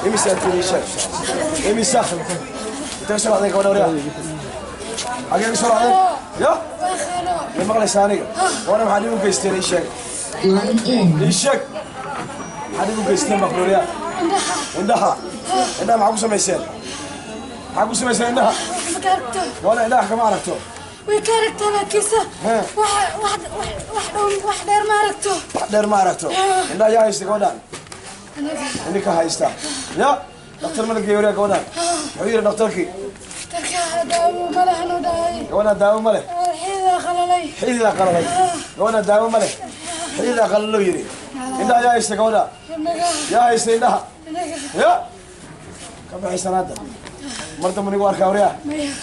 Imisaa tiri sheeg? Imisa intee soo raacday gabadha waryaa? Xagee ka soo raacday? Ya, ma maqlaysaa aniga? Gabadha maxaa dhib u geysteen? Ii sheeg, ii sheeg, maxaa dhib u geysteen baa waryaa? Indhaha, indhaha maxaa ku samayseen? Maxaa ku samayseen indhaha? Gabadha indhaha kama aragto. Way ka aragtaa, laakiinse wax dhow, wax dheer ma aragto. Wax dheer ma aragto. Indhaha yaa haysta gabadhan? Idinka haysta. Ya, dhakhtar ma la geeyo waryaa gabadhan? Muxuu yidhi dhakhtarkii? Dhakhtarka daawo ma leh noo dhahay. Gabadhan daawo ma leh. Xididaa qalalay. Xididaa qalalay. Gabadhan daawo ma leh, xididaa qalaloo yidhi. Indhaha yaa haysta gabadha? Yaa haysta indhaha? Ya ka baxaysan hadda mar damba nigu arkaa waryaa.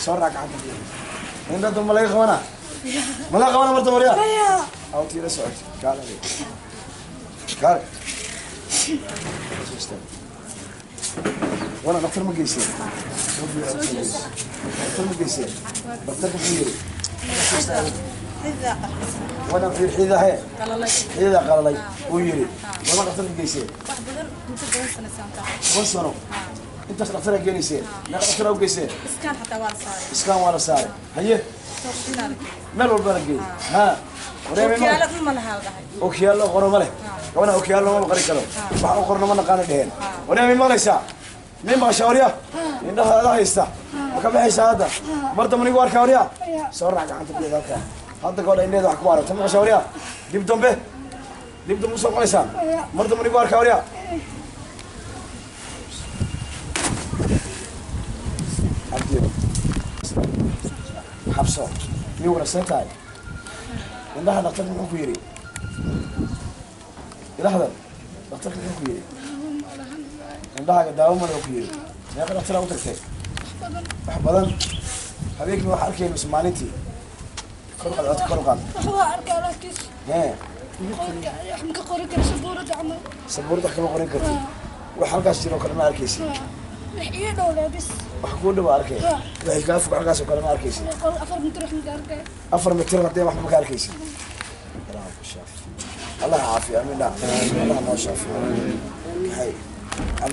Soo raac gacanta. Indha damba laga qabanaa? Ma laga qabana mar damba waryaa? Awtiila socot. Kaale, kaale. Wana dhakhtar ma geyseen? Dhakhtar ma geyseen? Dhakhtarka muxuu yidhi? Wana muxuu yidhi? Xididaa hee, xididaa qalalay uu yidhi. Wama dhakhtar ma geyseen? 10 sano intaas dhakhtaraa geenayseen. Meeqa dhakhtaraa u geyseen? Iskaan waa la saaray. Haye, meel walbaa la geeyey. Ha, okiyaallo qoro ma leh gabadha. Okiyaallo ma qori karo, wax u qorno ma naqaana dheheen. Waryaa, may maqlaysaa? May maqashaa waryaa? Indhaha ada haysta, ma ka baxaysaa hadda? Mar damba nigu arkaa waryaa. Soo raac gacanta biyeed halkaa. Hadda gabadha indheeda wax kuma aragto. Ma maqashaa waryaa? Dib dambe, dib dambe usoo qoraysaan. Mar dambe nigu arkaa waryaa. Cabdiyo, xabso, miyuu wanaagsan tahay indhaha? Dhakhtarka muxuu ku yidhi? Ilahdan dhakhtarka muxuu ku yidhi? Indhahaaga daawo male ku yidhi. Meeqa dhakhtaraa u tagtay? Wax badan. Habeenkii wax arkay mise maalintii? Kor qaad codka, kor qaad. Wax waa arkaa, laakiinse hee wax ma ka qorin karo sabuurada camal. Sabuurada wax kama qorin kartid. Wax halkaas jiro oo kale ma arkaysid? Wax ii dhow leh bis. Wax kuu dhow arkay, waxay kaa fog halkaas oo kale ma arkaysid? 4 mitir wax ma ka arkay. 4 mitir haddee wax ma ka arkaysid. Allah ku shaafi, Allah caafiyo. Amiin. Allah noo shaafiyo. Kaxay.